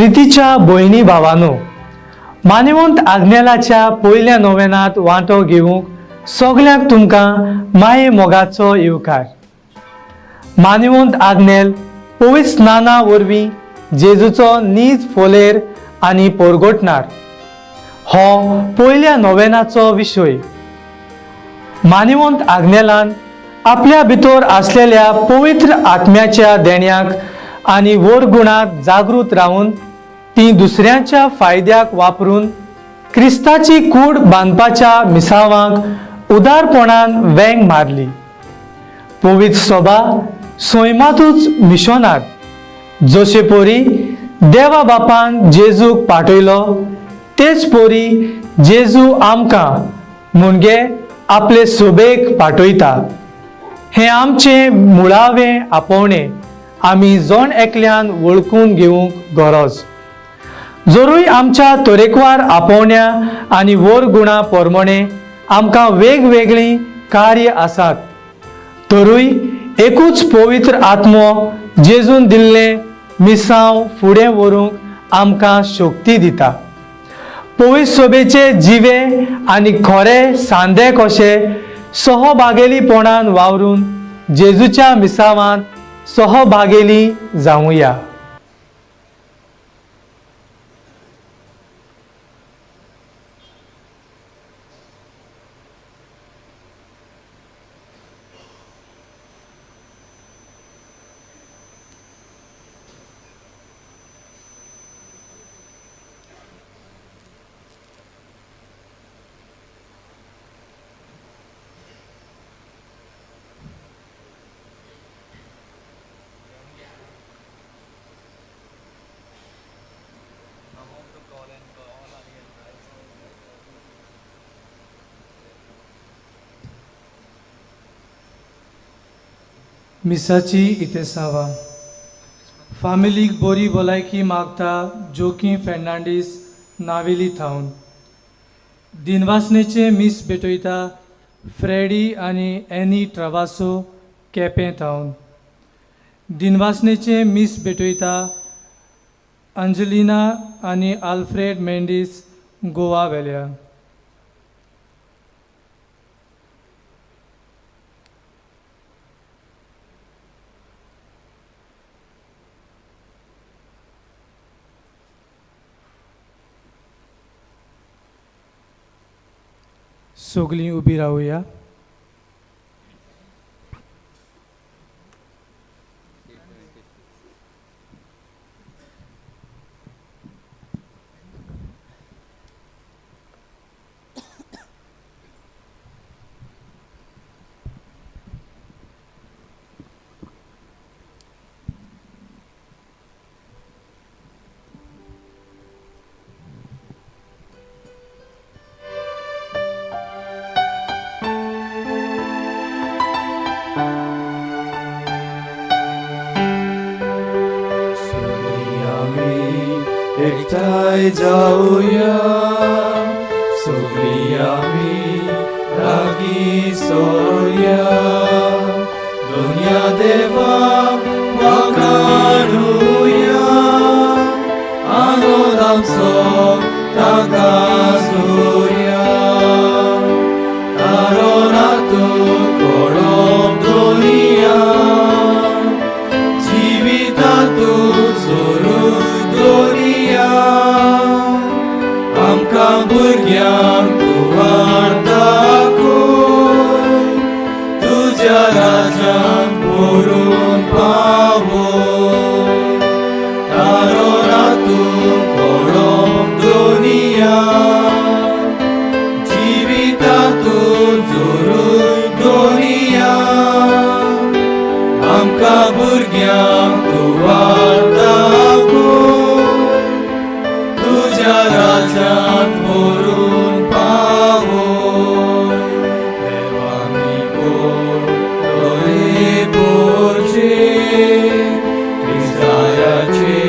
प्रितीच्या भयणी भावानो, मानवंत आग्नेलाच्या पयल्या नोवेनात वांटो घेवंक सगल्यांक तुमकां माये मोगाचो येवकार. मानवंत आग्नेल पवित्र स्नाना वरवीं जेजूचो नीज फोलेर आनी पोरगोटणार हो पयल्या नोवेनाचो विशय. मानवंत आग्नेलान आपल्या भितर आसलेल्या पवित्र आत्म्याच्या देण्याक आनी वरगुणाक जागृत रावन ती दुसऱ्यांच्या फायद्याक वापरून क्रिस्ताची कूड बांदपाच्या मिसावांक उदारपणान वेंग मारली. पवित्र सोबा सैमातूच मिशोनार जशे पोरी देवा बापान जेजूक पाठयलो तेच पोरी जेजू आमकां म्हणजे आपले सोबेक पाठयता. हें आमचें मुळावें आपोवणें आमी जण एकल्यान वळखून घेवंक गरज. जरूय आमच्या तरेकवार आपोवण्या आनी वर गुणा प्रमाणे आमकां वेगवेगळीं कार्य आसात, तरूय एकूच पवित्र आत्मो जेजून दिल्लें मिसांव फुडें व्हरूंक आमकां शक्ती दिता. पवित्र सोबेचे जिवे आनी खरे सांदे कशे सहभागेलीपणान वावरून जेजूच्या मिसावांत सहभागेली जावया. मिसाची इतेसावा फामिलीक बरी भलायकी मागता जोकी फेर्नांडीस नावेली थावन. दिनवासनेचें मीस भेटयता फ्रेडी आनी एनी ट्रावासो केपें थावन. दिनवासनेचें मीस भेटयता अंजलिना आनी आल्फ्रेड मेंडीस गोवा वेल्या. सगळीं उबी रावया. एकठांय जावया सगळीं आमी रागी सोया दुनिया देवाक वाखाणुया आनंद आमचो ताका सुया तारोनातू कोडोम दुनिया जिवितांतू जोरू दुनिया आमकां भुरग्यांक तूं वाट दाखय तुज्या राज्यांत व्हरून पावय तारोनातू कोडोम दुनिया जिवितांतू जोरूय दुनिया आमकां भुरग्यांक तूं वाट दाखय तुज्या राज्यांत व्हरून पावय देवानी दोळे पोरचे क्रिस्ताचे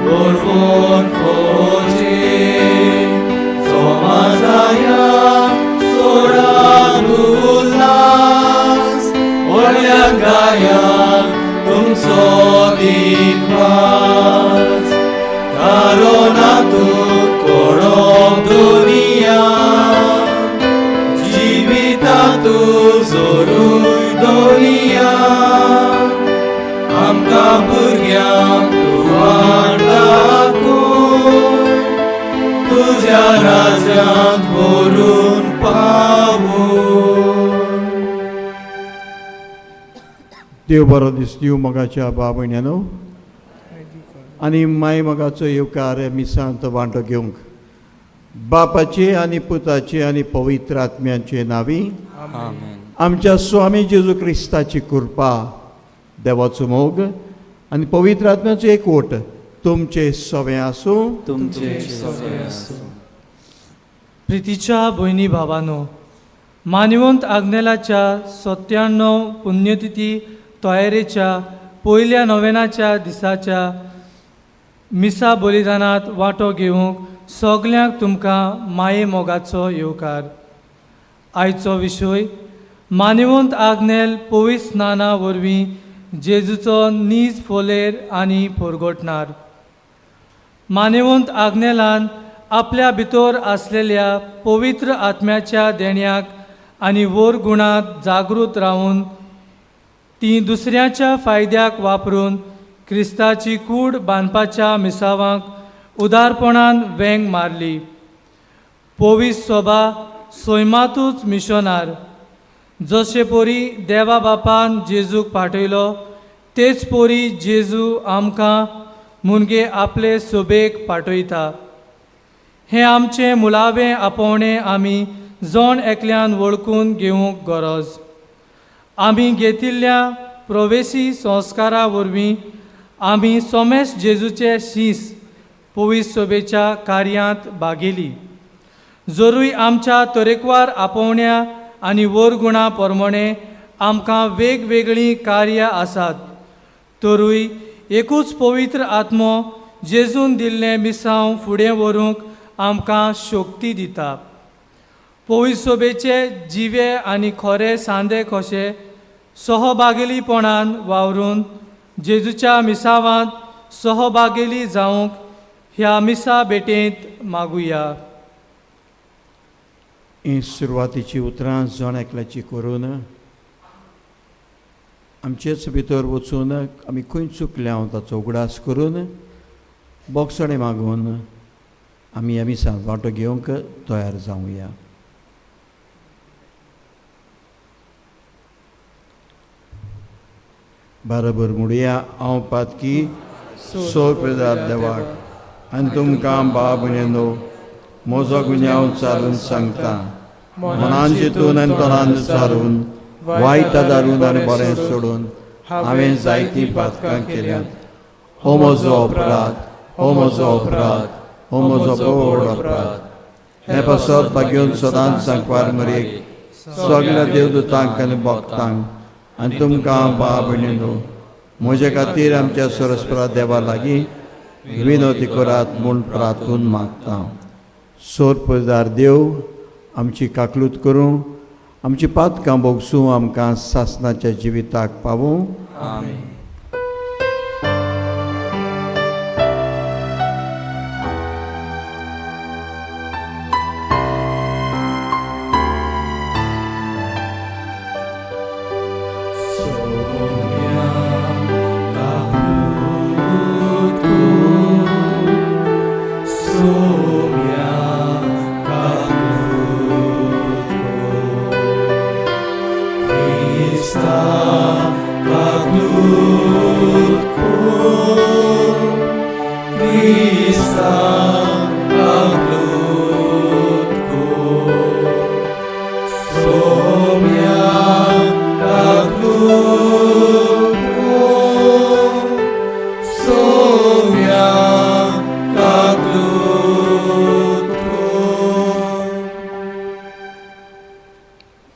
बरोवन फोचे सोमाजाया सोडा उल्हास व्हडल्या गायांक तुमचो दिनवास. कारोना तूं कोणो दुनिया जिविता तूं जोरूय दुनिया आमकां भुरग्यांक तूं वाट दाखय तुज्या राज्यांत व्हरून पावय. देव बरो दीस दिवं मोगाच्या भाव भयण्यानो आनी माय मोगाचो येवकार मिसांत वांटो घेवंक बापाचे आनी पुताचे आनी पवित्र आत्म्याचे नांवी. आमेन. आमच्या स्वामी जेजू क्रिस्ताची कृपा, देवाचो मोग आनी पवित्र आत्म्याचो एकवट तुमचे सवें आसूं. तुमचे सगळे आसूं. प्रितीच्या भयणी भावानो, मानवंत आग्नेलाच्या 97 पुण्यतिथी तयारेच्या पयल्या नोवेनाच्या दिसाच्या मिसा बलिदानांत वांटो घेवंक सगल्यांक तुमकां माये मोगाचो येवकार. आयचो विशय मानवंत आग्नेल पवित्र स्नाना वरवीं जेजूचो नीज फोलेर आनी फोरगोटणार. मानवंत आग्नेलान आपल्या भितर आसलेल्या पवित्र आत्म्याच्या देण्याक आनी वोर गुणांत जागृत रावन ती दुसऱ्याच्या फायद्याक वापरून क्रिस्ताची कूड बांदपाच्या मिसावांक उदारपणान वेंग मारली. पवित्र सोबा सैमातूच मिशनार जशे पोरी देवा बापान जेजूक पाठयलो तेच पोरी जेजू आमकां मुनगे आपले सोबेक पाठयता. हें आमचें मुळावें आपोवणें आमी जण एकल्यान वळखून घेवंक गरज. आमी घेतिल्ल्या प्रोवेसी संस्कारा वरवीं आमी सोमेश जेजूचे शीस पवित्र सोबेच्या कार्यांत भागेली. जरूय आमच्या तरेकवार आपोवण्या आनी वरगुणा प्रमाणे आमकां वेगवेगळीं कार्यां आसात, तरूय एकूच पवित्र आत्मो जेजून दिल्लें मिसांव फुडें व्हरूंक आमकां शक्ती दिता. पवित्र सोबेचे जिवे आनी खरे सांदे कशे सहभागेलीपणान वावरून जेजूच्या मिसावांत सहभागेली जावंक ह्या मिसा भेटेंत मागुया. ही सुरवातीची उतरां जण एकल्याची करून आमचेच भितर वचून आमी खंय चुकल्या ताचो उगडास करून बोगसणें मागून आमी ह्या मिसांत वांटो घेवंक तयार जावया. बरोबर म्हणुया, हांव पातकी सोय देवाक आनी तुमकां भाव भयणींनो म्हजो गुन्यांव चालून सांगता. मनान चिंतून आनी तोंडान चारून, वायट दारून आनी बरें सोडून हांवें जायतीं पातकां केल्यांत. हो म्हजो अपराध, हो म्हजो अपराध, हो म्हजो व्हड अपराध. हें पासत भाग्योन सदांच सांकवार मरेक सगल्या देवदूतांक आनी भक्तांक आनी तुमकां भाव भयणींनो म्हजे खातीर आमच्या सरस्परा देवा लागीं विनवती करात म्हूण प्रार्थून मागता. सोरपदार देव आमची काकलूत करूं, आमची पातकां भोगसूं, आमकां सासनाच्या जिविताक पावूं. आमेन.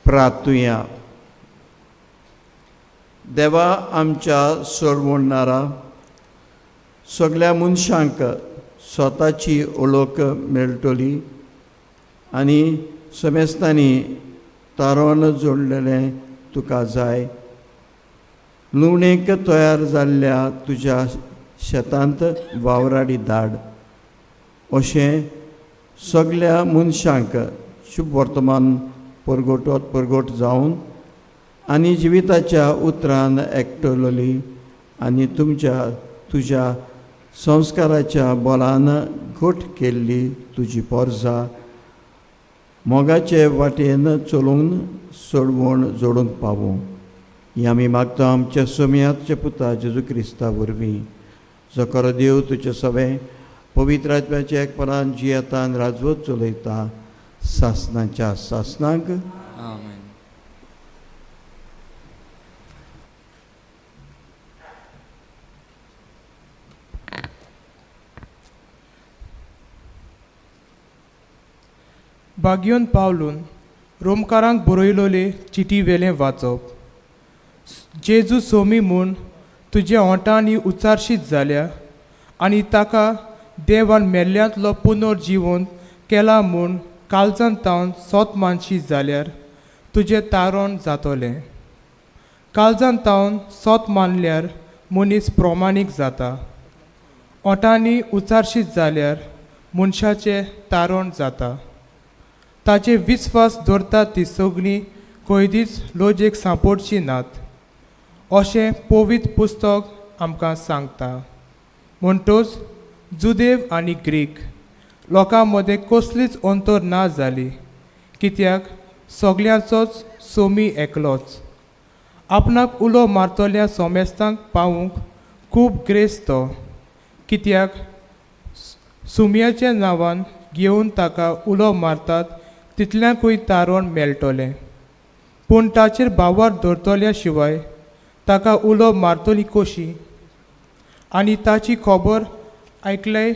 प्रार्थुया. देवा आमच्या सोडवणणारा, सगल्या मनशांक स्वताची ओळख मेळटली आनी समेस्तांनी तारोन जोडलेलें तुका जाय. लुवणेक तयार जाल्ल्या तुज्या शेतांत वावराडी धाड. अशें सगल्या मनशांक शुभ वर्तमान परगटत परगट जावन आनी जिविताच्या उतरान एकटलोली आनी तुमच्या तुज्या संस्काराच्या बलान घट केल्ली तुजी पोरसा मोगाचे वाटेन चलून सोडवण जोडूंक पावूं. ही आमी मागता आमच्या सोमयाचे पुता जेजू क्रिस्ता वरवीं, जो खरो देव तुजे सवें पवित्र आत्म्याच्या एकपणान जियेता आनी राजवत चलयता सासनाच्या सासनाक. आमेन. बागियोन पावलून रोमकारांक बरयलोले चिटी वेलें वाचप. जेजू सोमी म्हूण तुज्या ओंठांनी उच्चारशीत जाल्या आनी ताका देवान मेल्ल्यांतलो पुनर्जिवन केला म्हूण काळजांत तावन सोत मानशी जाल्यार तुजें तारण जातलें. काळजांत तावन सोत मानल्यार मनीस प्रमाणीक जाता, ओंठांनी उच्चारशीत जाल्यार मनशाचें तारण जाता. ताचे विस्वास दवरतात ती सगळीं कैदीच लजेक सांपडची नात अशें पवित्र पुस्तक आमकां सांगता. म्हणटच जुदेव आनी ग्रीक लोकां मदें कसलीच अंतर ना जाली, कित्याक सगल्यांचोच सोमी एकलोच. आपणाक उलो मारतल्या सोमेस्तांक पावूंक खूब ग्रेस्त तो, कित्याक सुमयाच्या नांवान घेवन ताका उलो मारतात तितल्यांकूय तारण मेळटलें. पूण ताचेर भावार दवरतल्या शिवाय ताका उलो मारतली कशी, आनी ताची खबर आयकले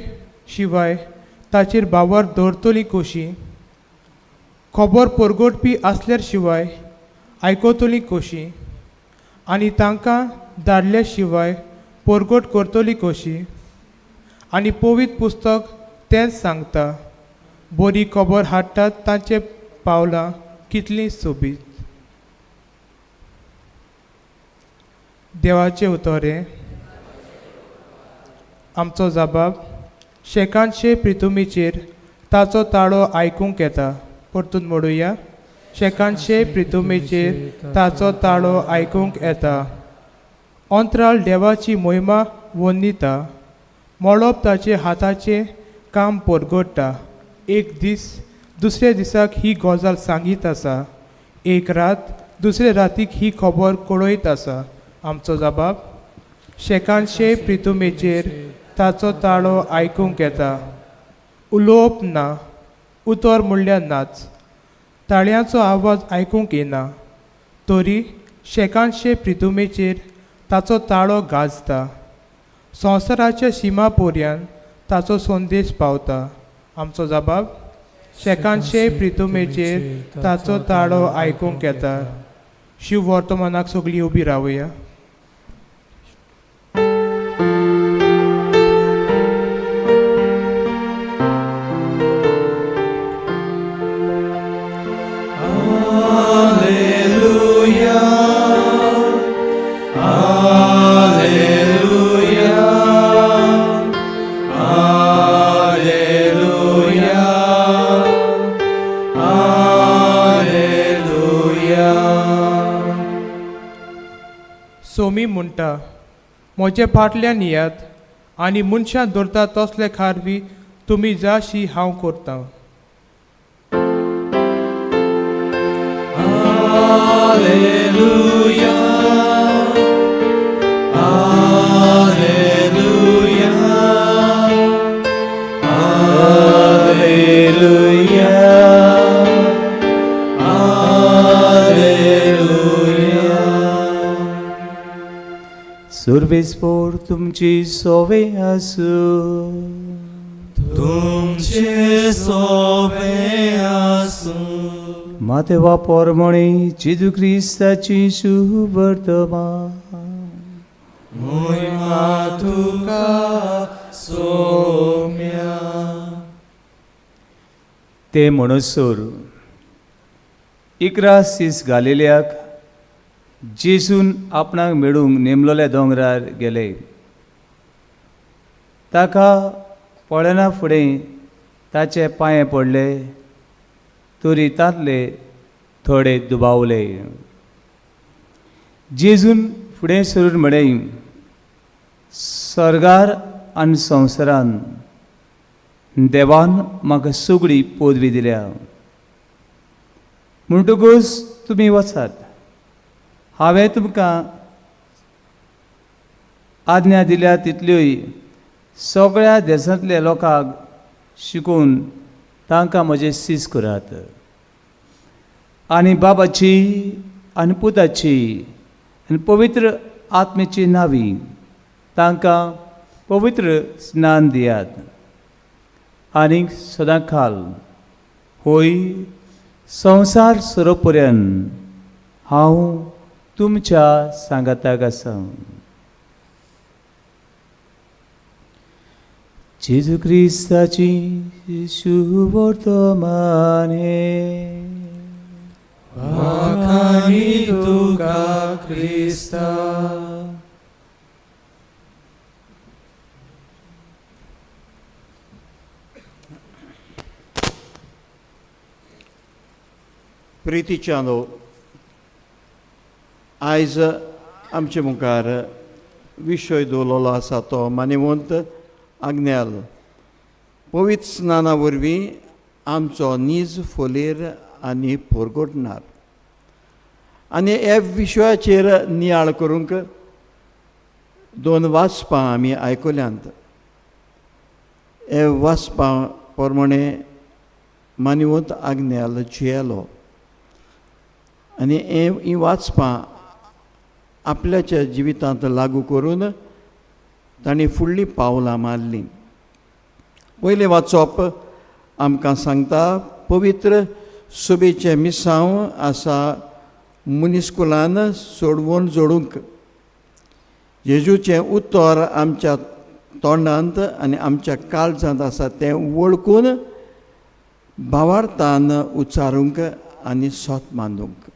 शिवाय ताचेर भावार दवरतली कशी? खबर परगटपी आसल्यार शिवाय आयकतली कशी, आनी तांकां धाडल्या शिवाय परगट करतली कशी? आनी पवित्र पुस्तक तेंच सांगता, बरी खबर हाडटात तांचे पावलां कितलीं सोबीत. देवाचें उतर हें. आमचो जबाब शेकानशे प्रितुमीचेर ताचो ताळो आयकूंक येता. परतून मोडुया. शेकानशे प्रितुमीचेर ताचो ताळो आयकूंक येता. अंतराळ देवाची मोहिमा वनिता, मळब ताचे हाताचें काम परगट्टा. एक दीस दुसऱ्या दिसाक ही गजाल सांगीत आसा, एक रात दुसरे रातीक ही खबर कळयत आसा. आमचो जबाब शेकानशे प्रितुमेचेर ताचो ताळो आयकूंक येता. उलोवप ना, उतर म्हणल्यार नाच, ताळयांचो आवाज आयकूंक येना, तरी शेकानशे प्रितुमेचेर ताचो ताळो गाजता. संवसाराच्या शिमा पर्यंत ताचो संदेश पावता. आमचो जबाब शेकानशे प्रितुमेचेर ताचो ताळो आयकूंक येता. शिव वर्तमानाक सगळीं उबी रावया. सोमी म्हणटा, म्हजे फाटल्यान येयात आनी मनशां दवरता तसले खारवी तुमी जाशी हांव करतां. Alleluia, Alleluia, Alleluia, Alleluia. सुर्वेस्पोर तुमची सोवे आसूं. तुमचे सोवे आसूं. मातेवा पोरमणे जेजू क्रिस्ताची शुभवर्तमान. मोहिमा तुका सोम्या. ते म्हणसर 11 दीस घालेल्याक जेजून आपणाक मेळूंक नेमलोल्या दोंगरार गेले. ताका पळयना फुडें ताचे पांये पडले तरी तांतले थोडे दुबावले. जेजून फुडें सरून म्हळें, सर्गार आनी संवसारान देवान म्हाका सगळी पदवी दिल्या, म्हणटकूच तुमी वचात, हांवें तुमकां आज्ञा दिल्या तितल्योय सगळ्या देशांतल्या लोकांक शिकोवन तांकां म्हजें सीस करात आनी बाबाची आनी पुताची आनी पवित्र आत्मेची नावी तांकां पवित्र स्नान दियात आनीक सदां खाल होय संवसार सोरोपर्यंत हांव तुमच्या सांगाताक आसा. जेजू क्रिस्ताची शुभवर्तमाने. वाखाणी तुका क्रिस्ता. प्रितीच्या नो, आयज आमचे मुखार विशय दवरलेलो आसा तो मानेवंत आग्नेल पवित्र स्नाना वरवीं आमचो नीज फोलेर आनी पोरगोटणार. आनी ह्या विशयाचेर नियाळ करूंक दोन वाचपां आमी आयकल्यांत. हे वाचपां प्रमाणे मानेवंत आग्नेल जियेलो आनी हीं वाचपां आपल्याच्या जिवितांत लागू करून तांणी फुडलीं पावलां मारलीं. पयलें वाचप आमकां सांगता पवित्र सोबेचें मिसांव आसा मनीसकुलान सोडवण जोडूंक. जेजूचें उतर आमच्या तोंडांत आनी आमच्या काळजांत आसा तें वळखून भावार्थान उच्चारूंक आनी सोत मांदूंक.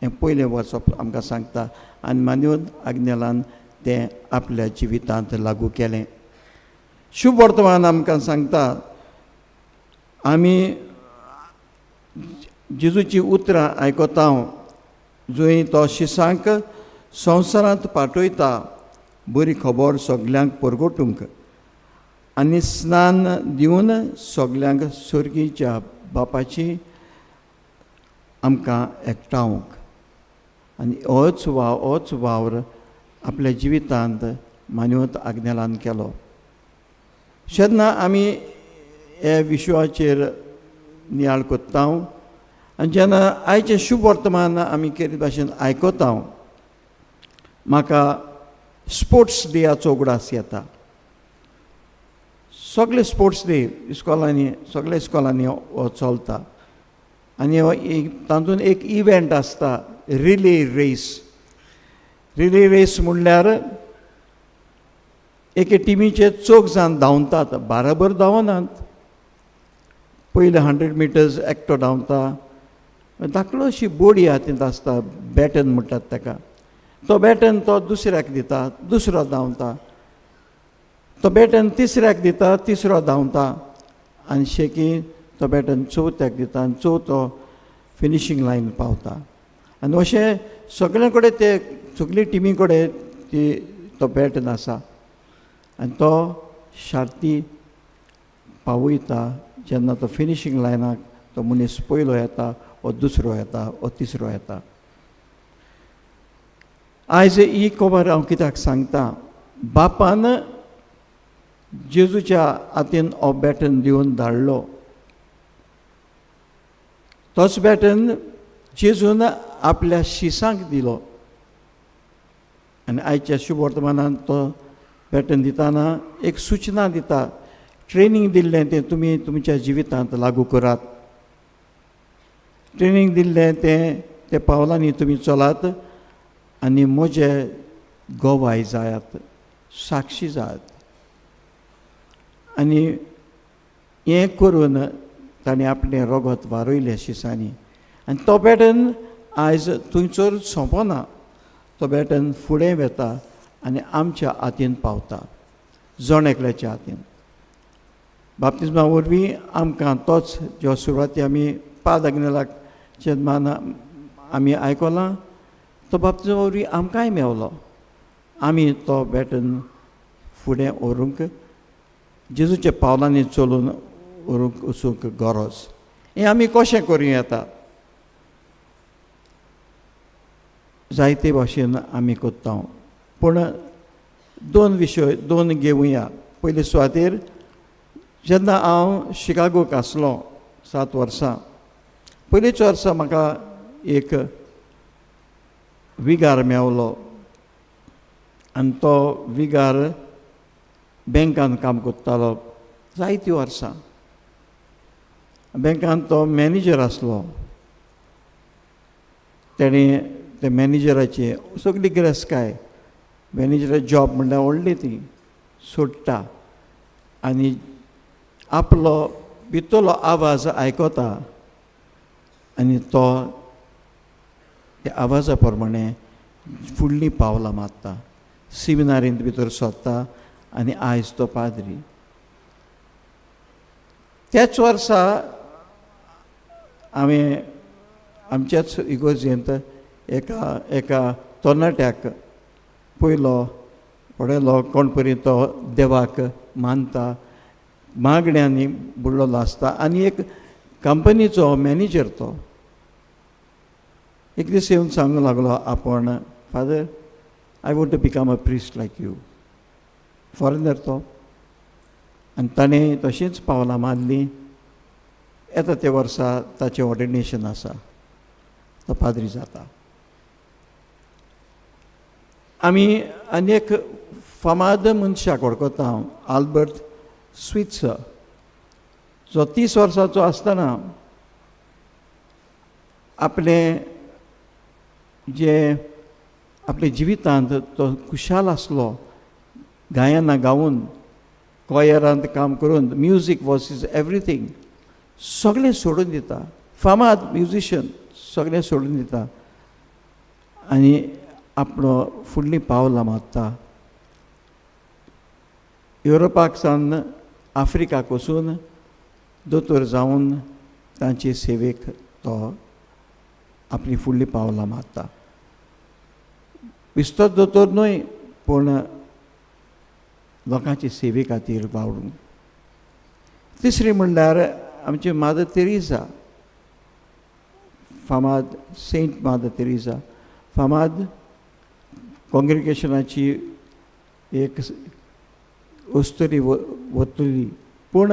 हें पयलें वाचप आमकां सांगता आनी मानून आग्नेलान तें आपल्या जिवितांत लागू केलें. शुभ वर्तमान आमकां सांगता आमी जेजूची उतरां आयकता जंय तो शिसांक संवसारांत पाठयता बरी खबर सगल्यांक परगटूंक आनी स्नान दिवन सगल्यांक सर्गीच्या बापाची आमकां एकठावंक. आनी होच होच वावर आपल्या जिवितांत मानवत आग्नेलान केलो. जेन्ना आमी हे विश्वाचेर नियाळ कोत्ता आनी जेन्ना आयचें शुभ वर्तमान आमी केरी भाशेन आयकता म्हाका स्पोर्ट्स डेयाचो उगडास येता. सगळे स्पोर्ट्स डे इस्कॉलांनी सगळे इस्कॉलांनी हो चलता आनी हो तातूंत एक इव्हेंट आसता रिले रेस. रिले रेस म्हणल्यार एके टिमीचे चौग जाण धांवतात, बाराबर धांवनात. पयले 100 मिटर्स एकटो धांवता, धाकलो अशी बोडी हातींत आसता, बॅटन म्हणटात ताका. तो बॅटन तो दुसऱ्याक दिता, दुसरो धांवता. तो बॅटन तिसऱ्याक दिता, तिसरो धांवता. आनी शेकी तो बॅटन चवथ्याक दिता आनी चवथो फिनिशींग लायन पावता. आनी अशें सगळे कडेन ते सगळे टिमी कडेन ती तो बॅटन आसा आनी तो शार्ती पावयता. जेन्ना तो फिनिशींग लायनाक तो मनीस पयलो येता वो दुसरो येता वो तिसरो येता. आयज ही खबर हांव कित्याक सांगता, बापान जेजूच्या हातीन हो बॅटन दिवन धाडलो. तोच बॅटन जेजून आपल्या शिसांक दिलो आनी आयच्या शुभ वर्तमानान तो बॅटन दिताना एक सुचना दिता, ट्रेनींग दिल्लें तें तुमी तुमच्या जिवितांत लागू करात. ट्रेनींग दिल्लें तें ते पावलांनी तुमी चलात आनी म्हजे गवाय जायात, साक्षी जायात. आनी हें करून ताणें आपलें रगत वारयलें शिसांनी. आनी तो बॅटन आयज थंयसर सोंपना, तो बॅटन फुडें वेता आनी आमच्या हातीन पावता, जण एकल्याच्या हातीन. बाप्तिज्मा वरवीं आमकां तोच जो सुरवाती आमी पाद आग्नेलाक मान आमी आयकलां तो बाप्तिज्मा वरवीं आमकांय मेवलो. आमी तो बॅटन फुडें व्हरूंक जेजूच्या पावलांनी चलून व्हरूंक वचूंक गरज. हें आमी कशें करूं येता? जायते भाशेन आमी करता, पूण दोन विशय दोन घेवया. पयले सुवातेर जेन्ना हांव शिकागोक आसलो 7 वर्सां, पयलींच वर्सा म्हाका एक विगार मेवलो आनी तो विगार बँकान काम करतालो जायतीं वर्सां. बँकान तो मॅनेजर आसलो. तेणें ते मॅनेजराचे सगळी गिरेस्तकाय, मॅनेजराचे जॉब म्हणल्यार व्हडली ती सोडटा आनी आपलो भितरलो आवाज आयकता आनी तो त्या आवाजा प्रमाणे फुडलीं पावलां मारता, सिमिनारींत भितर सोदता आनी आयज तो पाद्री. त्याच वर्सा हांवें आमच्याच इगोर्जेंत एका एका तरणाट्याक पयलो पळयलो, कोण परी तो देवाक मानता, मागण्यांनी बुडलेलो आसता आनी एक कंपनीचो मॅनेजर तो. एक दीस येवन सांगूंक लागलो आपूण, Father, I want to become a priest like you. Foreigner तो. आनी ताणें तशींच पावलां मारलीं. येता त्या वर्सा ताचें ऑर्डिनेशन आसा, तो पाद्री जाता. आमी आनी एक फामाद मनशाक वळखता हांव, आल्बर्ट स्वित्सर, जो 30 वर्सांचो आसतना आपलें जे आपल्या जिवितांत तो खुशाल आसलो, गायनां गावन, कॉयरांत काम करून, म्युजीक वॉज is everything, सगळें सोडून दिता. फामाद म्युजिशियन सगळें सोडून दिता आनी आपलो फुडलीं पावलां मारता. युरोपाक सावन आफ्रिकाक वचून दोतोर जावन तांचे सेवेक तो आपली फुडलीं पावलां मारता. बिस्तोच दोतोर न्हय, पूण लोकांचे सेवे खातीर वावरून. तिसरी म्हणल्यार आमची मादर तेरेझा, फामाद सेंट मादर तेरेझा, फामाद कॉंग्रिगेशनाची एक अस्तुरी वतली, पूण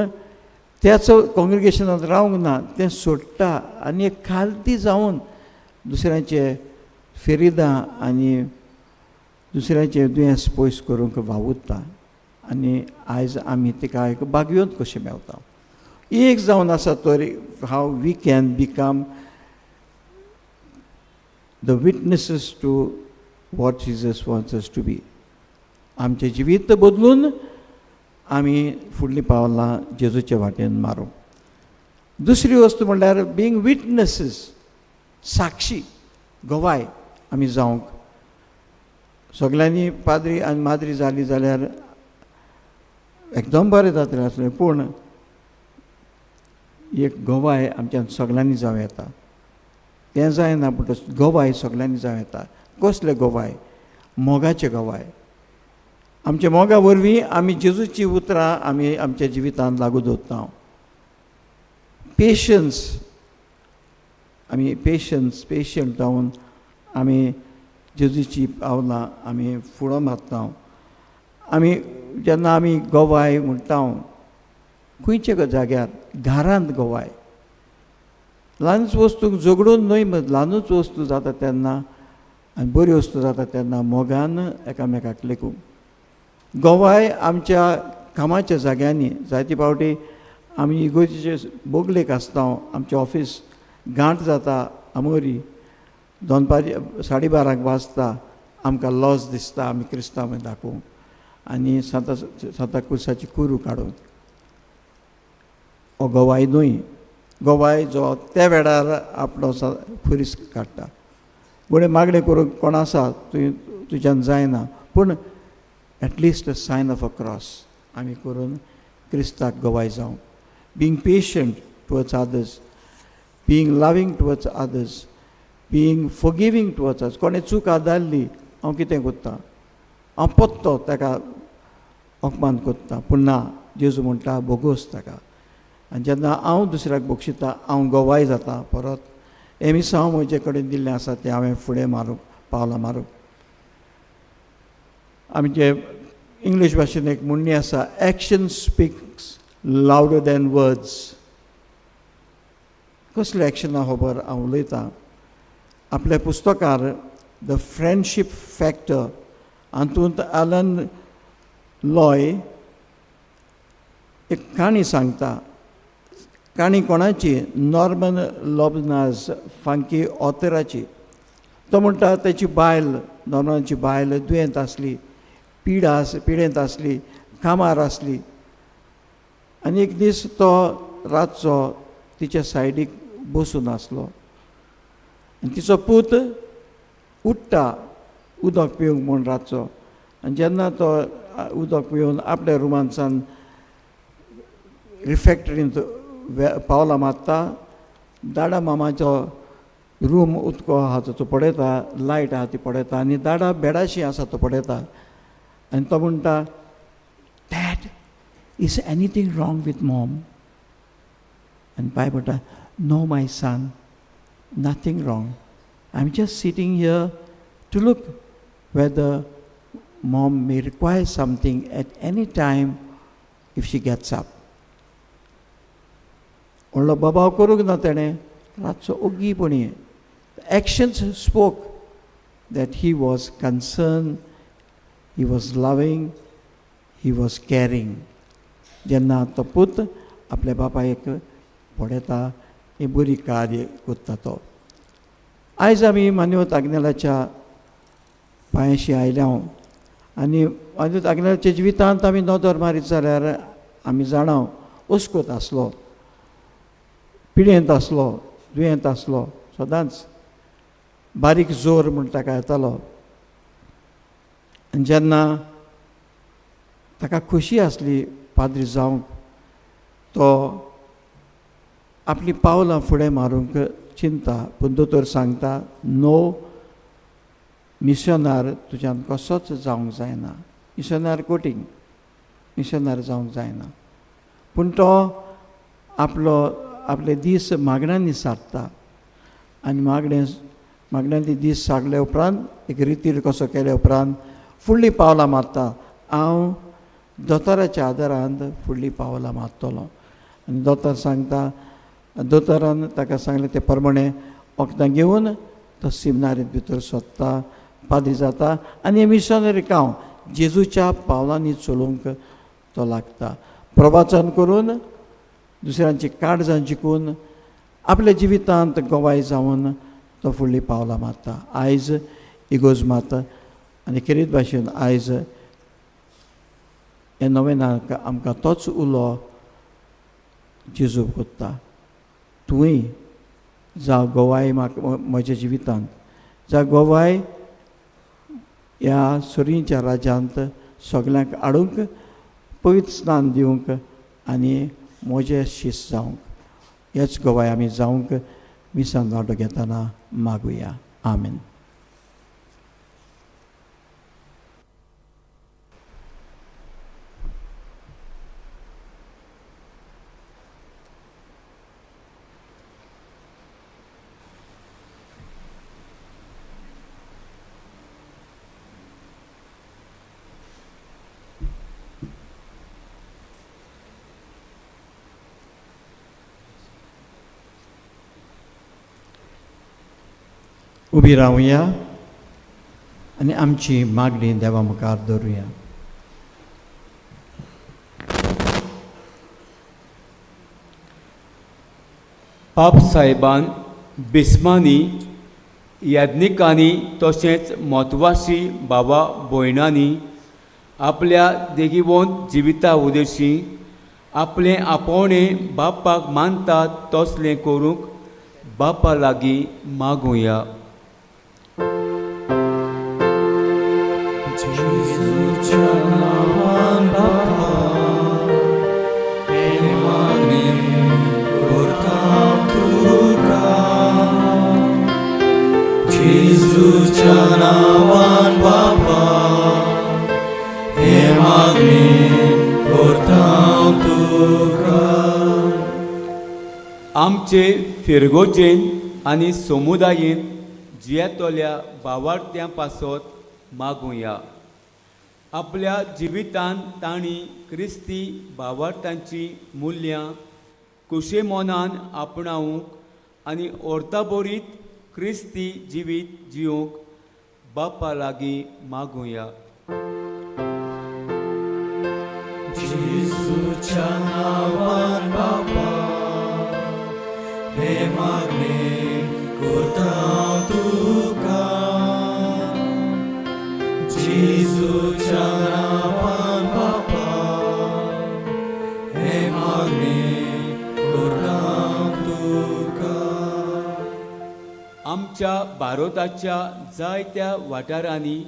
त्याच कॉंग्रिगेशनांत रावंक ना, तें सोडटा आनी एक खालती जावन दुसऱ्यांचे फेरिदां आनी दुसऱ्यांचे दुयेंस पयस करूंक वावुरता. आनी आयज आमी तिका एक बागयोत कशें मेवता. एक जावन आसा तर how we can become the witnesses to what Jesus wants us to be. आमचें जिवीत बदलून आमी फुडलीं पावलां जेजूचे वाटेन मारूं. दुसरी वस्तू म्हणल्यार बींग विटनसीस, साक्षी, गवाय आमी जावंक. सगल्यांनी पाद्री आनी माद्री जाली जाल्यार एकदम बरें जातलें आसलें, पूण एक गवाय आमच्यान सगल्यांनी जावं येता. तें जायना, पूण गवाय सगल्यांनी जावं येता. कसले गवाय? मोगाचे गवाय. आमच्या मोगा वरवीं आमी जेजूची उतरां आमी आमच्या जिवितांत लागू दवरता. पेशन्स, आमी पेशन्स पेशंट जावन आमी जेजूची पावलां आमी फुडो मारता. आमी जेन्ना आमी गवाय म्हणटा खंयच्या जाग्यार, घरांत गवाय, ल्हानच वस्तूक झगडून न्हय, ल्हानूच वस्तू जाता तेन्ना आनी बरी वस्तू जाता तेन्ना मोगान एकामेकाक लेखूंक. गवाय आमच्या कामाच्या जाग्यांनी जायते फावटी आमी इगोर्जेचे बोगलेक आसता, आमचें ऑफीस गांठ जाता, आमोरी दनपारी 12:30 वाजता, आमकां लॉस दिसता आमी क्रिस्तांव दाखोवंक आनी सांता कुर्साची कुरू काडूंक. हो गवाय न्हय, गवाय जो त्या वेळार आपलो खुरीस काडटा. गोडे मागणें करूंक कोण आसा तुवें तुज्यान जायना, पूण at least a sign of a cross आमी करून क्रिस्ताक गवाय जावंक. Being patient towards others, being loving towards others, being forgiving towards others. कोणें चूक आदारली हांव कितें कोत्ता, हांव पोत्तो ताका अपमान कोत्ता, पूण ना, जेजू म्हणटा बोगोस ताका. आनी जेन्ना हांव दुसऱ्याक बक्षिता हांव गवाय जाता. परत हें मिसांव म्हजे कडेन दिल्लें आसा तें हांवें फुडें मारूंक पावलां मारूंक. आमचे इंग्लीश भाशेन एक म्हणणी आसा, action speaks louder than words. कसलें एक्शनां खबर हांव उलयतां. आपल्या पुस्तकार the friendship factor हातूंत आलन लॉय एक काणी सांगता. काणी कोणाची? नॉर्मन लॉबनाज फांकी ऑथराची. तो म्हणटा तेची बायल, नॉर्मनाची बायल दुयेंत आसली, पिडेंत आसली, कामार आसली. आनी एक दीस तो रातचो तिच्या सायडीक बसून आसलो आनी तिचो पूत उठ्ठा उदक पिवंक म्हूण रातचो. आनी जेन्ना तो उदक पिवन आपल्या रुमांतसान रिफॅक्टरींत पावलां मारता, दाडा मामाचो रूम उदको आहा तो पळयता, लायट आहा ती पळयता आनी दाडा बेडाशी आसा तो पळयता. आनी तो म्हणटा, dad, is anything wrong with mom? आनी बाय म्हणटा, no my son, nothing wrong. I am just sitting here to look whether mom may require something at any time if she gets up. व्हडलो बोबाव करूंक ना तेणें, रातचो ओगीपणी. Actions spoke that he was concern, he was loving, he was caring. जेन्ना तो पूत आपल्या बापायक पळयता, हें बरी कार्य करता तो. आयज आमी मान्यवत आग्नेलाच्या पांयशी आयल्या आनी मान्यवत आग्नेलाच्या जिवितांत आमी नदर मारीत जाल्यार आमी जाणा अस्कोत आसलो, पिडेंत आसलो, दुयेंत आसलो, सदांच बारीक जोर म्हूण ताका येतालो. आनी जेन्ना ताका खोशी आसली पाद्री जावंक, तो आपलीं पावलां फुडें मारूंक चिंता, पूण दोतोर सांगता, नो, मिशनार तुज्यान कसोच जावंक जायना, मिशनार कोटींग मिशनार जावंक जायना. पूण तो आपलो आपले दीस मागण्यांनी सारता आनी मागण्यांनी दीस सारले उपरांत एक रितीर कसो केले उपरांत फुडलीं पावलां मारता. हांव दोतोराच्या आदारान फुडलीं पावलां मारतलो. आनी दोतोर सांगता, दोतोरान ताका सांगलें ते प्रमाणे वखदां घेवन तो सिमनारींत भितर सोदता, पाद्री जाता आनी मिशनरी काम जेजूच्या पावलांनी चलोवंक तो लागता. प्रवाचन करून दुसऱ्यांची काळजां जिखून आपल्या जिवितांत गवाय जावन तो फुडलीं पावलां मारता. आयज इगोज मारता आनी खेरीत भाशेन आयज हे नवेनाक आमकां तोच उलो जेजू कोत्ता, तुवूय जावं गवाय म्हाका म्हज्या जिवितांत, जावं गवाय ह्या सुरींच्या राज्यांत सगल्यांक हाडूंक, पवित्र स्नान दिवंक आनी म्हजें शीस जावंक. हेच गवाय आमी जावंक मिसान वांटो घेतना मागुया. आमेन. उबी रावया आनी आमची मागणी देवा मुखार दवरुया. पाप साहेबान बिस्मानी याज्ञिकांनी तशेंच म्हत्वाशी बाबा भयणांनी आपल्या देगीवंत जिविता उदेशी आपलें आपोवणें बापाक मानतात तसलें करूंक बापा लागीं मागुया. जेजूच्या नांवान बापा, मागणें करता तुका. आमचे फिरगोजेन आनी समुदायेन जियेतल्या भावार्थ्यां पासत मागुया. आपल्या जिवितान तांणी क्रिस्ती भावार्थांची मुल्यां कुशेमनान आपणावंक आनी ओर्ताबोरीत क्रिस्ती जिवीत जिवंक बापा लागीं मागुया. जेजूच्या नांवान बापा हें मागणें करता तुका. जेजूच्या नांवान बापा हें मागणें करता तुका. आमच्या भारताच्या जायत्या वाठारांनी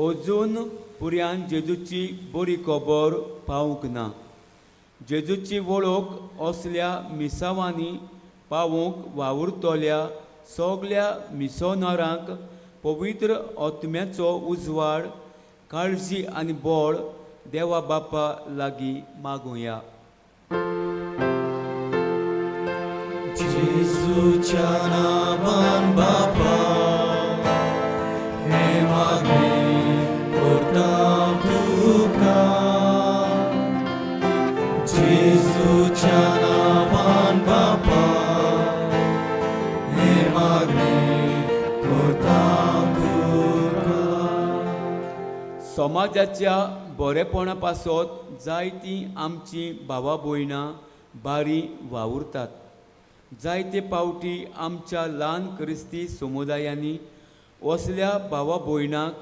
अजून पुर्यान जेजूची बरी खबर पावूंक ना. जेजूची वळख असल्या मिसावांनी पावोवंक वावुरतल्या सगल्या मिसोनारांक पवित्र आत्म्याचो उजवाड, काळजी आनी बळ देवा बापा लागीं मागुया. जेजूच्या नांवान बापा हें मागणें करता तुका. जेजूच्या नांवान बापा हें मागणें करता तुका. समाजाच्या बरेपणा पासत जायतीं आमचीं भावा भयणां बारी वावुरतात. जायते पावटी आमच्या ल्हान क्रिस्ती समुदायांनी असल्या भावा भयणांक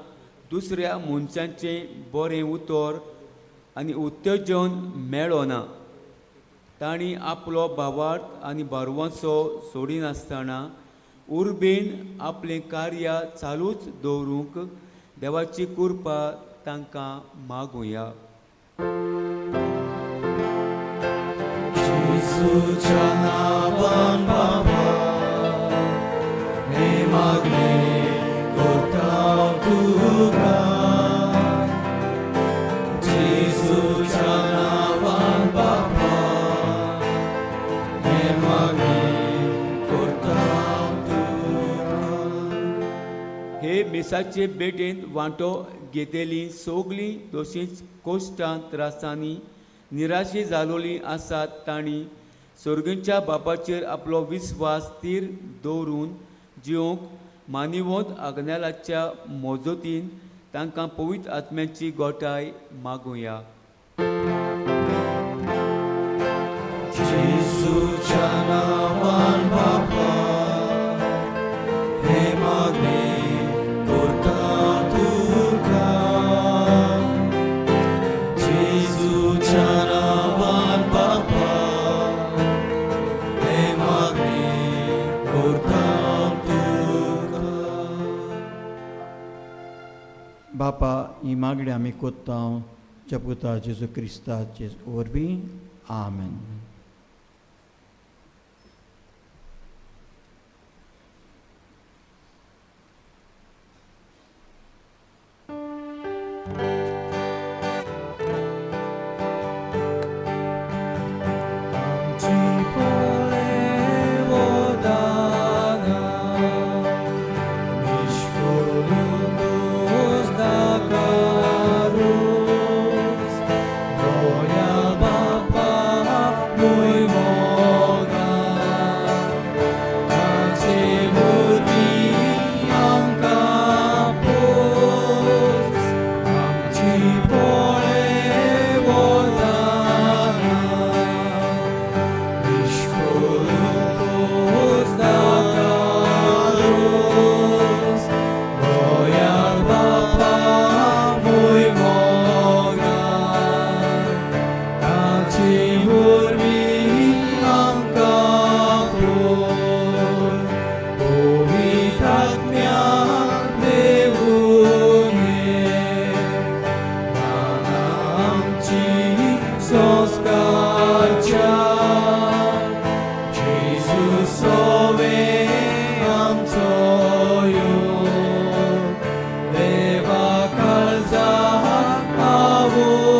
दुसऱ्या मनशांचें बरें उतर आनी उत्तेजन मेळना. तांणी आपलो भावार्थ आनी भरवंसो सोडिनासतना उर्बेन आपलें कार्य चालूच दवरूंक देवाची कृपा तांकां मागुया. जेजूच्या नांवान बापा हें मागणें करता तुका. जेजूच्या नांवान बापा हें मागणें करता तुका. हे मिसाचे भेटेंत वांटो घेतली सगलीं तशींच कोश्टां त्रासांनी निराशी जालोलीं आसात. तांणी सर्गीच्या बापाचेर आपलो विस्वास थीर दवरून जिवंक मानिवंत आग्नेलाच्या मजतीन तांकां पवित्र आत्म्याची गोठाय मागुया. जेजूच्या नांवान बापा हें मागणें करता तुका. जेजूच्या नांवान बापा हें मागणें करता तुका. बापा, ही मागणी आमी कोत्ता पुता जेजू क्रिस्ताचे वरवीं, आमेन. आमची पोळे वदाना निष्फळून दाकारूस दोया बापा मुय मोगा ताचे वरवीं आमकां पोस. आमची पोळे वदाना निष्फळून दाकारूस दोया बापा मुय मोगा ताचे वरवीं आमकां पोस. पवित्र आत्म्या देवून आमची संस्कारच्या जेजू सोवे आमचो यो देवा काळजा आवोवया.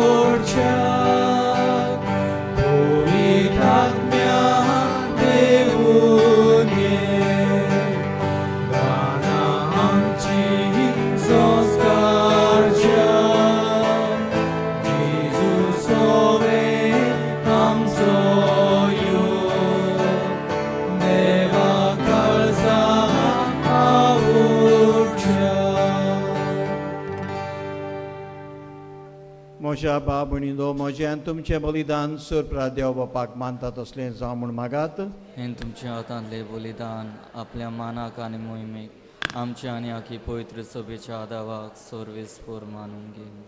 म्हज्या बाब भयणींनो, म्हजें आनी तुमचें बलिदान सरप्रा देव बापाक मानता तसलें जावं म्हूण मागात. हें तुमच्या हातांतलें बलिदान आपल्या मानाक आनी मोहिमेक आमच्या आनी आखी पवित्र सभेच्या आदावाक सर्वेस्पोर मानून घेवन.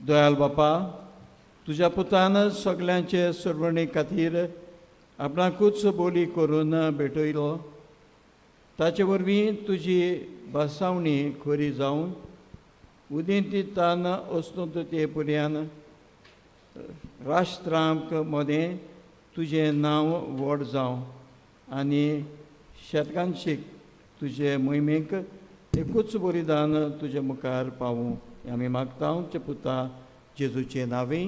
दयाल बापा, तुज्या पुतान सगल्यांचे सरवणे खातीर आपणाकूच बोली करून भेटयलो. ताचे वरवीं तुजी बसावणी खरी जावन उदेंतीतान अस्तंत ते पर्यान राष्ट्रांक मदें तुजें नांव व्हड जावं आनी शेतकानशीक तुजे मोहिमेक एकूच बलिदान तुजे मुखार पावूं हें आमी मागता तुमच्या पुता जेजूचे नांवी.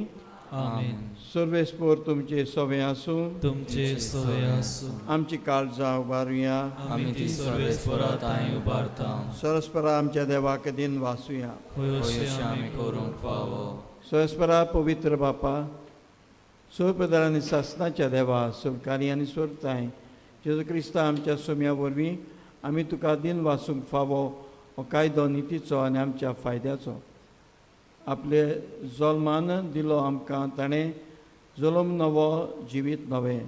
आमेन. सर्वेस्पोर तुमचे सवे आसूं. तुमचे सवे आसूं. आमची काळजां उबारुया. आमी ती सर्वेस्पोरा तांय उबारता. सरस्परा आमच्या देवाक दिन वासुया. होय अशें आमी करूंक फावो. सरस्परा पवित्र बापा, सर्वप्रधान आनी सासनाच्या देवा, सरकारी आनी सोरताय जेजू क्रिस्ता आमच्या सोम्या वरवीं आमी तुका दिन वासूंक फावो हो कायदो नितीचो आनी आमच्या फायद्याचो. आपले जल्मान दिलो आमकां ताणें जल्म नवो जिवीत नवें.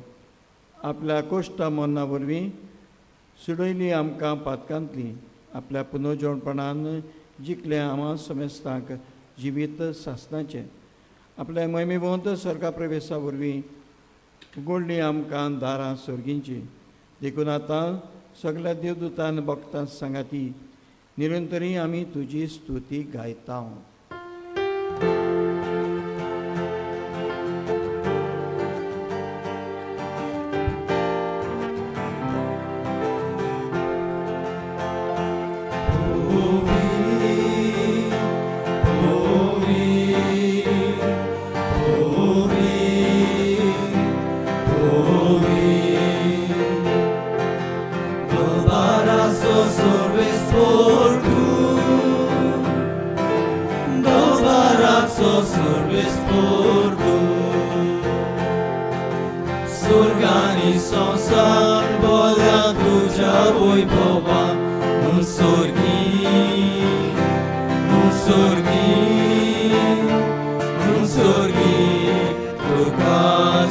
आपल्या कोश्ट मरणा वरवीं सुडयली आमकां पातकांतली. आपल्या पुनर्जोडपणान जिखलें आमा समेस्तांक जिवीत सासनाचें. आपल्या मोहिमेवंत स्वर्गा प्रवेशा वरवीं उगडली आमकां दारां सर्गींची. देखून आतां सगल्या देवदूतान भक्तां सांगाती निरंतरी आमी तुजी स्तुती गायता. संसार बोल्या तुझ्या वैभवा मुसोर्गी मुसोर्गी मुसोर्गी तुका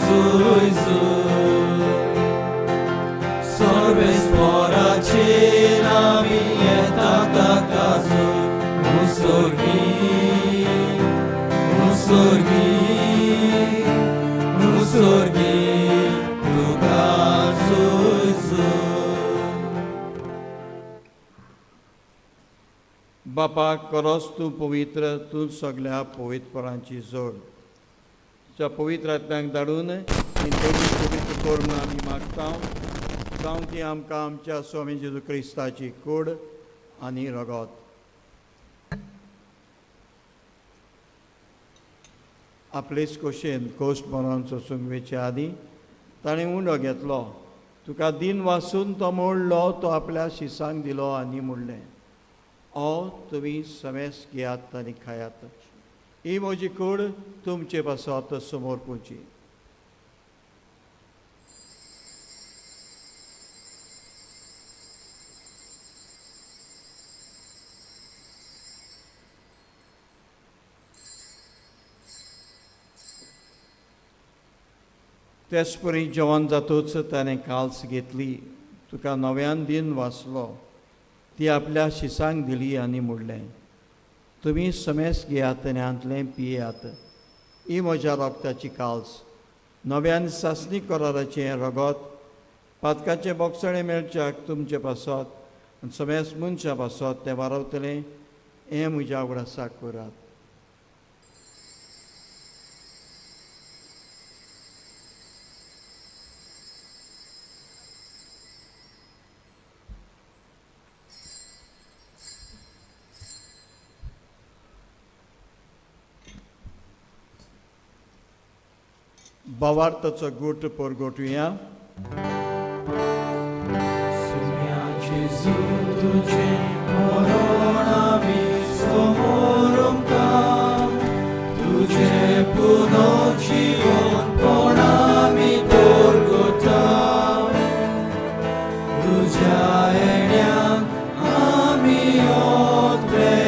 जोय सर्वेस्पोराचेर आमी येता ताका जोय मुसोर्गी मुसोर्गी मुसोर्गी. बापा, करोस तूं पवित्र, तूं सगल्या पवित्रपणाची जोड. तुज्या पवित्र आत्म्यांक धाडून ही पवित्र कर म्हूण आमी मागता, जावं ती आमकां आमच्या स्वामी जेजू क्रिस्ताची कूड आनी रगत. आपलेच कोशेन कोश्ट मरण सोसूंक वेचे आदीं ताणें उंडो घेतलो, तुका दिन वासून तो मोडलो, तो आपल्या शिसांक दिलो आनी म्हणलें, ओ तुमी समेस घेयात आनी खायात, ही म्हजी कूड तुमचे पासत समोर पुची. तेच परी जेवण जातूच ताणें काल्स घेतली, तुका नव्यान दिन वाचलो, ती आपल्या शिसांक दिली आनी म्हणलें, तुमी समेस घेयात आनी हांतलें पियात, ही म्हज्या रगताची काल्स, नव्यान सासणी कराराचें रगत, पातकाचें बोगसणें मेळच्याक तुमचे पासत आनी समेस मनशां पासत तें वारवतलें, हें म्हज्या उगडासाक करात. भावार्थाचो गूट परगटुया. सुम्या जेजू तुझें मरण आमी समोर आमकां, तुझें पुनर्जीवनपण आमी परगटा, तुज्या येण्याक आमी अपेक्षा.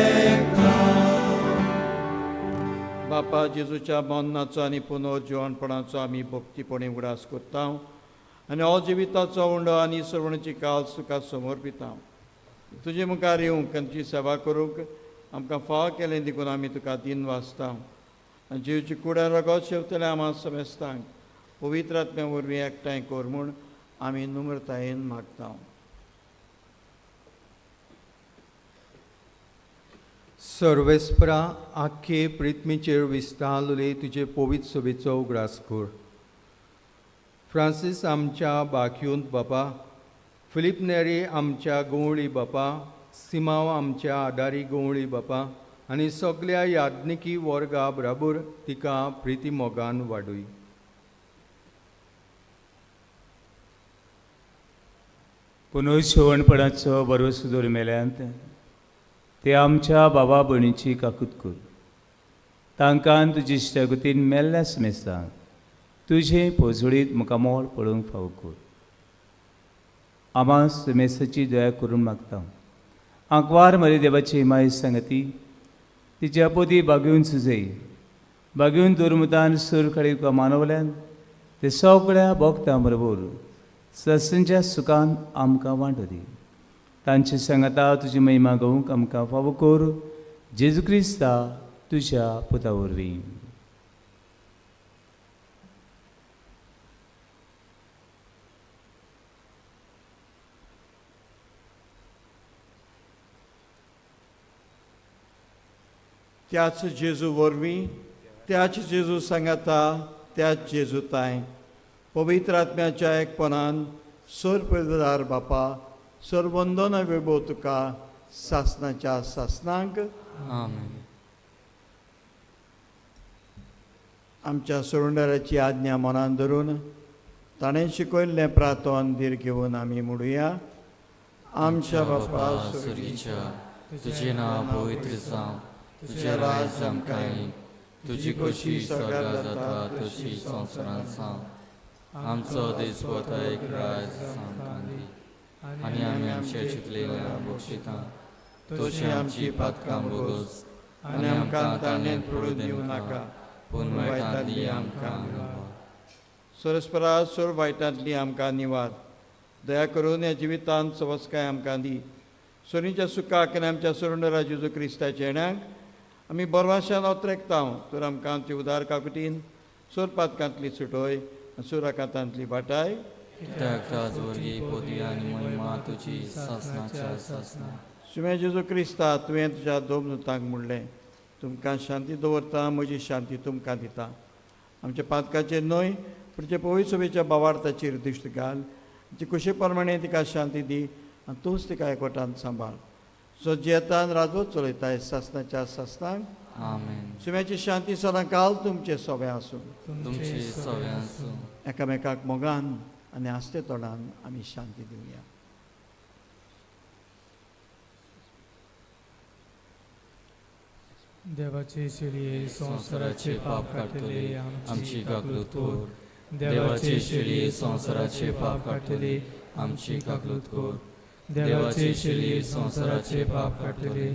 बापा जेजूच्या मरणाचो आनी पुनर्जिवणपणाचो आमी भक्तीपणी उगडास करता आनी हो जिविताचो उंडो आनी सर्वणची काल तुका समर्पिता. तुजे मुखार येवंक आनी तुजी सेवा करूंक आमकां फाव केलें देखून आमी तुका दिन वाचता आनी जिवची कुड्यान रगत शेवतले आमा समेस्तांक पवित्र आत्म्या वरवीं एकठांय कर म्हूण आमी नम्रतायेन मागता. सर्वेस्परा आख्खे प्रिथ्मीचेर विस्तारले तुजे पवित्र सभेचो उगडास कर. फ्रांसीस आमच्या बाक्यूंत बापा, फिलीप नेरी आमच्या गवळी बापा, सिमांव आमच्या आदारी गवळी बापा आनी सगल्या याज्ञिकी वर्गा बराबर तिका प्रिती मोगान वाडूय. पुनर्शेवणपणाचो भरवंसो दवर मेल्यांत ते आमच्या बाबा भयणीची काकूत कर. तांकां तुजी इश्टागतीन मेल्ल्या समेस्तांक तुजें पोजडीत मुखामोळ पळोवंक फावो कर. आमा समेस्ताची दया करून मागता. आंकवार मरे देवाची माय सांगती तिच्या पोदी बागेवन सुजय बागेवन दुर्मुतान सूर काडीक मानवल्यान ते सगळ्या भोगतां बरोबर ससंच्या सुखान आमकां वांटो दी. तांचे सांगाता तुजी महिमा गावंक आमकां फावो कर जेजू क्रिस्ता तुज्या पुता वरवीं. त्याच जेजू वरवीं, त्याच जेजू सांगाता, त्याच जेजू ताय पवित्र आत्म्याच्या एकपणान सर पवित्रदार बापा सरवंदन वैभव तुका सासनाच्या सासनांक. आमेन. आमच्या सोडणाऱ्याची आज्ञा मनान धरून ताणें शिकयल्लें प्रार्थन धीर घेवन आमी म्हणुया. आमच्या बापा स्वर्गीच्या, तुजें नांव पवित्र जावं, तुजें राज आमकां येवं, तुजी खोशी स्वर्गार जाता तशी संवसारांत जावं. आमचो दिसवता एक राज आमकां दी आनी आमी आमचे चिंतलेल्या बक्षिता तशी आमची पातकां बोगोस आनी आमकां ताणें पडून दिवं नाका, पूण वायटांतली आमकां निवार. सरस्परा सोर वायटांतली आमकां निवार. दया करून ह्या जिवितांत सवस्काय आमकां दी. सोरीच्या सुखाक आनी आमच्या सोरंडरा जेजू क्रिस्ताच्या येण्याक आमी बरवाशान अत्रेकता. तर आमकां आमचे उदार काकुटीन सोर पातकांतली सुटोय आनी सुराकातांतली वाटाय. कित्याक ताज वरवीं पदवी आनी महिमा तुजी सासनाच्या सासना. सुम्या जेजू क्रिस्ता, तुवें तुज्या दोन म्हणलें, तुमकां शांती दवरता, म्हजी शांती तुमकां दिता. आमच्या पातकाचेर न्हय पूण जे पवित्र सभेच्या बावार्थाचेर दिश्ट घाल. जी कुशे प्रमाणे तिका शांती दी आनी तूंच तिका एकवटान सांबाळ. सो जियेतान राजवत चलयताय सासनाच्या सासनाक. आमेन. सुम्याची शांती सदां काल तुमचे सोबे आसूं. तुमचे सगळे आसूं. एकामेकाक मोगान आनी आस्ते तोंडान आमी शांती दिवया. देवाचे शेळये संवसाराचे पाप काडटले आमची काकलूत कर. देवाचे शेळये संवसाराचे पाप काडटले आमची काकलूत कर. देवाचे शेळये संवसाराचे पाप काडटले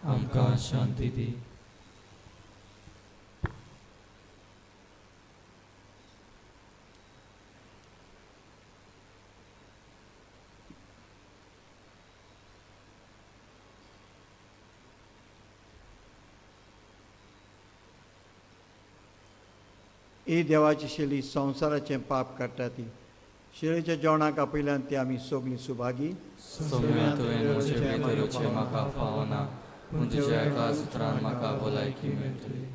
आमकां शांती दी. ही देवाची शेली संवसाराचें पाप काडटा ती शेळीच्या जेवणाक आपयल्यान ती आमी सगळीं सुभागी. सौम्या तुवें म्हजे भितर येवचें म्हाका फावना, पूण तुज्या एका सुत्रान म्हाका भलायकी मेळटली.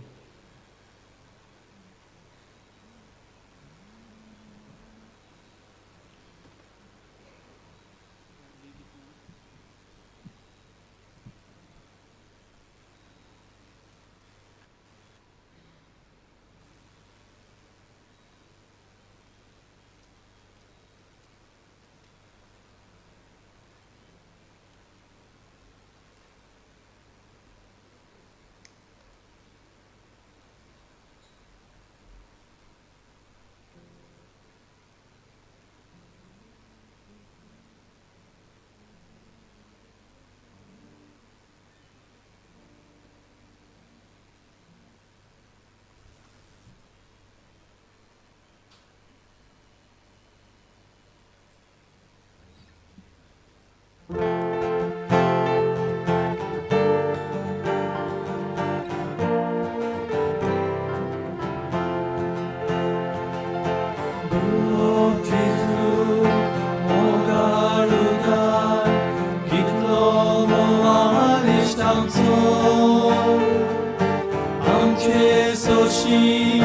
खोशी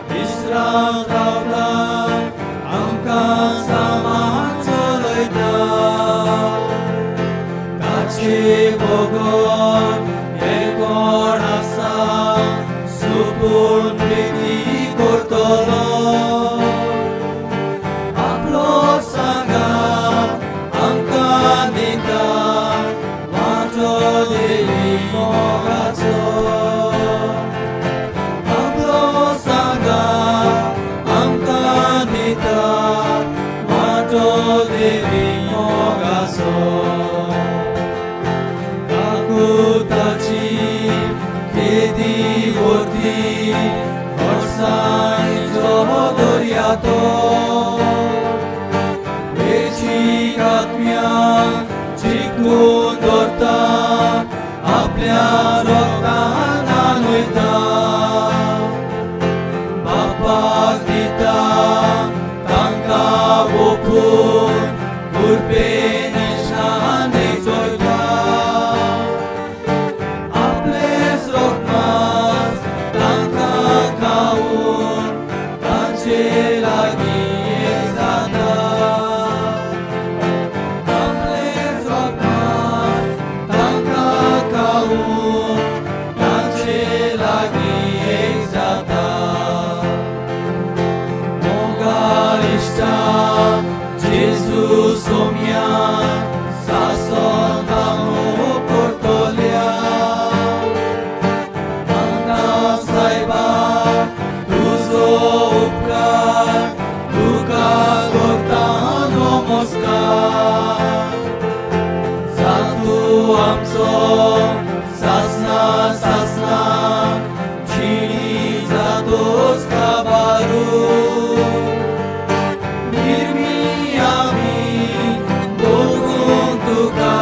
दिसरात रावता आमकां सामान चलयता ताचे बगर हें कोण आसा सुपून प्रिती करतलो आपलो सांगात आमकां दिता वांटो देवी मोगाचो आपलो सांगात आमकां दिता वांटो देवी मोगाचो काकुताची खेदी वरती हरसाणीचो दर्या तो वेचीक आत्म्याक जिखून दवरता आपल्या रोगान वयता बापाक दिता तांकां ओपून कृपे निशाने चोयता आपलेच रोगमास तांकां खावन तांचे लागीं एक जाता आपलेच रोगमास तांकां खावन तांचे लागीं एक जाता मोगाळ इश्टा जेजू सोम्या सासोन तांगो करतल्या मागता सायबा तुजो उपकार तुका करता नमस्कार जातू आमचो सासना सासना जिणी जातोस काबारू निर्मी आमी भोगूंक तुका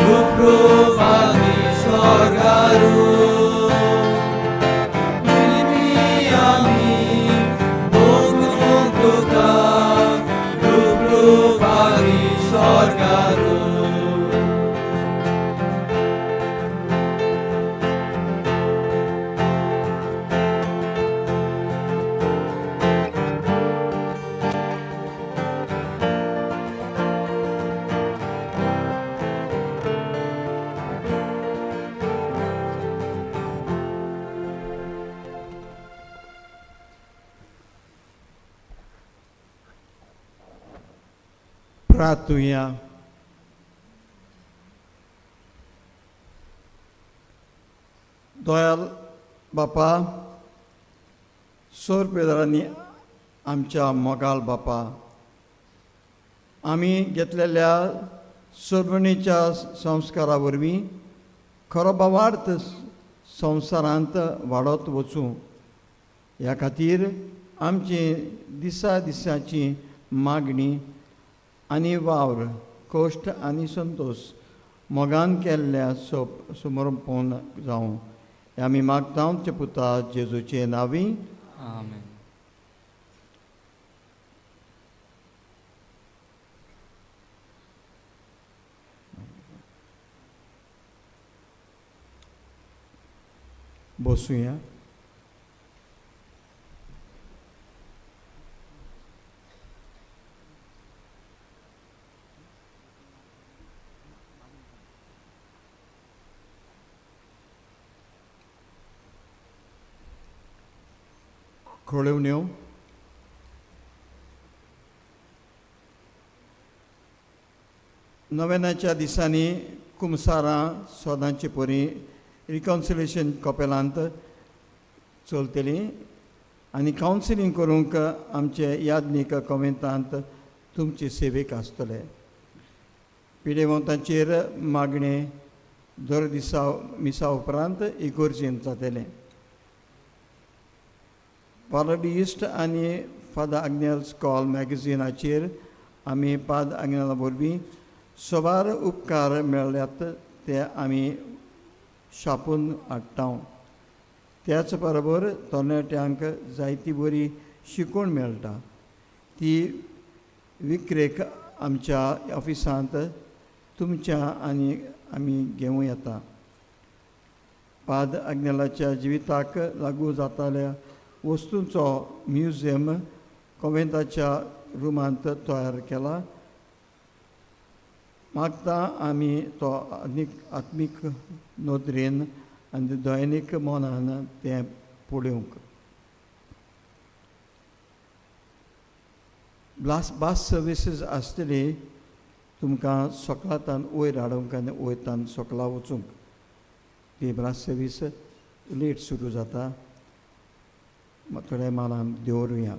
रूप स्वर्गारू निर्मी आमी भोगूंक तुका रूप स्वर्गारू. प्रार्थुया. दोयाल बापा, सोर पेदरांनी आमच्या मोगाल बापा, आमी घेतलेल्या सोडवणीच्या संस्कारा वरवीं खरो भावार्थ संवसारांत वाडत वचूं ह्या खातीर आमची दिसा दिसाची मागणी आनी वावर, कश्ट आनी संतोश मोगान केल्ल्या सोप समर्पण जावं हें आमी मागता आमच्या पुता जेजूचे नांवी. आमेन. बसुया. कळोवण्यो. नव्याच्या दिसांनी कुमसारां सदांचे परी रिकॉन्सिलेशन कपेलांत चलतलीं आनी कावन्सिलींग करूंक आमचे याज्ञीक कॉमेंतांत तुमचे सेवेक आसतले. पिडेवंतांचेर मागणें दर दिसा मिसा उपरांत इगोर्जेंत जातलें. पारडीस्ट आनी फादर आग्नेल्स कॉल मॅगझिनाचेर आमी पाद आग्नेला वरवीं सबार उपकार मेळ्ळ्यात ते आमी छापून हाडटा. त्याच बरोबर तरणाट्यांक जायती बरी शिकवण मेळटा ती विक्रेक आमच्या ऑफिसांत तुमच्या आनी आमी घेवं येता. पाद आग्नेलाच्या जिविताक लागू जाताल्या वस्तूंचो म्युझियम कोवेंताच्या रुमांत तयार केला. मागता आमी तो आनीक आत्मीक नदरेन आनी दैनीक मनान तें पळोवंक. बास सर्विसीस आसतली तुमकां सोकलातान वयर हाडूंक आनी वयतान सोकला वचूंक. ती ब्रास सर्वीस लेट सुरू जाता, थोड्या मालान दवरुया.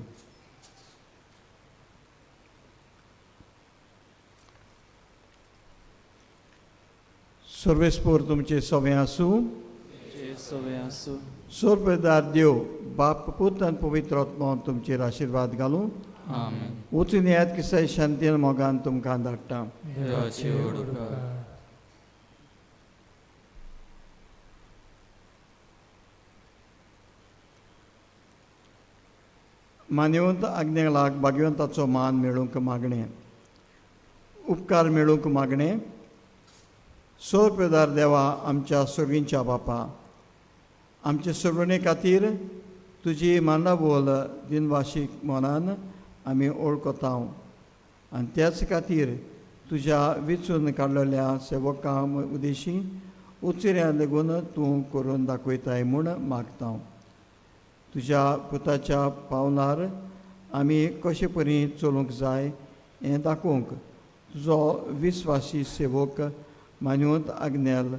सर्वेस्पोर तुमचे सवें आसूं. सोरपेदार देव बाप पूत आनी पवित्र आत्मो तुमचेर आशिर्वाद घालूं. आमेन. वचून येयात किसाय शांतीन मोगान तुमकां धाडटा. देवाची व्हड उपकार. मान्यवंत आज्ञेलाक भाग्यवंताचो मान मेळूंक मागणें, उपकार मेळूंक मागणें. सोरपेदार देवा आमच्या सोर्गींच्या बापा, आमचे सोडवणे खातीर तुजी मांडावळ दिनवाशीक मनान आमी ओळखता आनी त्याच खातीर तुज्या विचून काडलेल्या सेवकां उदेशी उचिऱ्या लेगून तूं करून दाखयताय म्हूण मागता. तुज्या पुताच्या पावलार आमी कशे परी चलूंक जाय हें दाखोवंक तुजो विस्वासी सेवक मान्यवंत आग्नेल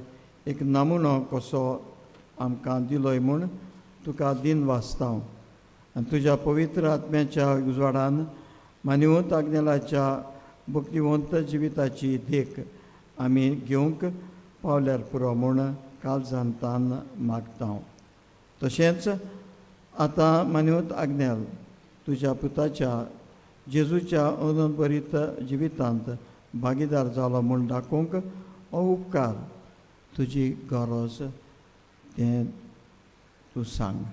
एक नमुनो कसो आमकां दिलोय म्हूण तुका दिन वाचता. आनी तुज्या पवित्र आत्म्याच्या उजवाडान मान्यवंत आग्नेलाच्या भक्तिवंत जिविताची देख आमी घेवंक पावल्यार पुरो म्हूण काळजान तान मागता. तशेंच आतां मान्यवंत आग्नेल तुज्या पुताच्या जेजूच्या अनंतभरीत जिवितांत भागीदार जालो म्हूण दाखोवंक हो उपकार तुजी गरज तें तूं सांग.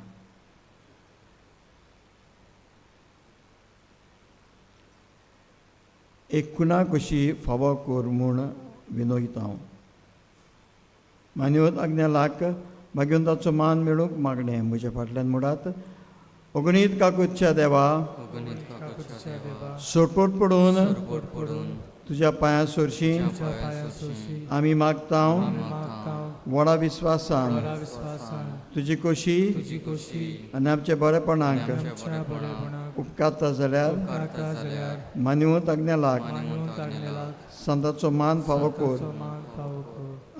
एक खुणा कशी फावो कर म्हूण विनयता हांव. मान्यवंत आग्नेलाक भाग्यवंताचो मान मेळूंक मागणें म्हज्या फाटल्यान म्हणटात. अगणीत काकुतच्या देवा, सोडपोट पडून तुज्या पांयां सोरशी आमी मागता व्हडा विस्वासान तुजी कोशी आनी आमच्या बरेपणाक उपकारता जाल्यार मान्यवंत आग्नेलाक संताचो मान फावो कर.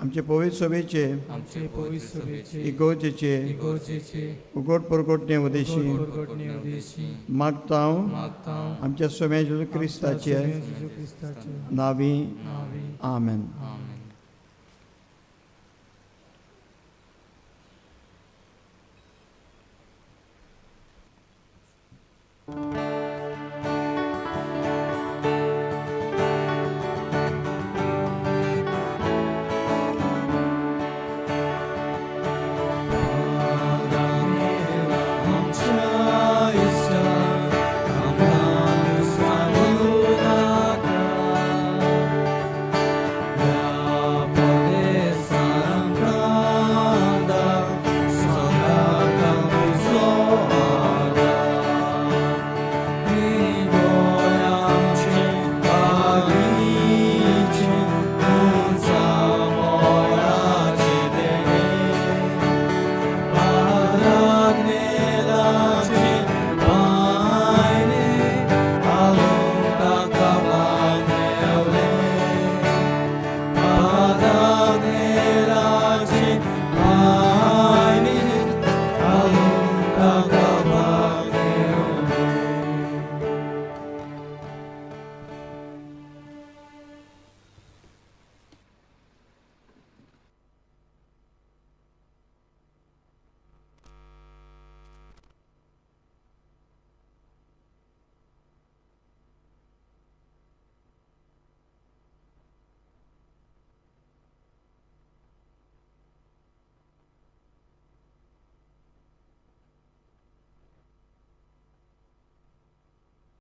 आमचे पवित्र सभेचे इगोर्जेचे उगड परगटणे उदेशी मागता आमच्या सोम्या जेजू क्रिस्ताचे नावी. आमेन.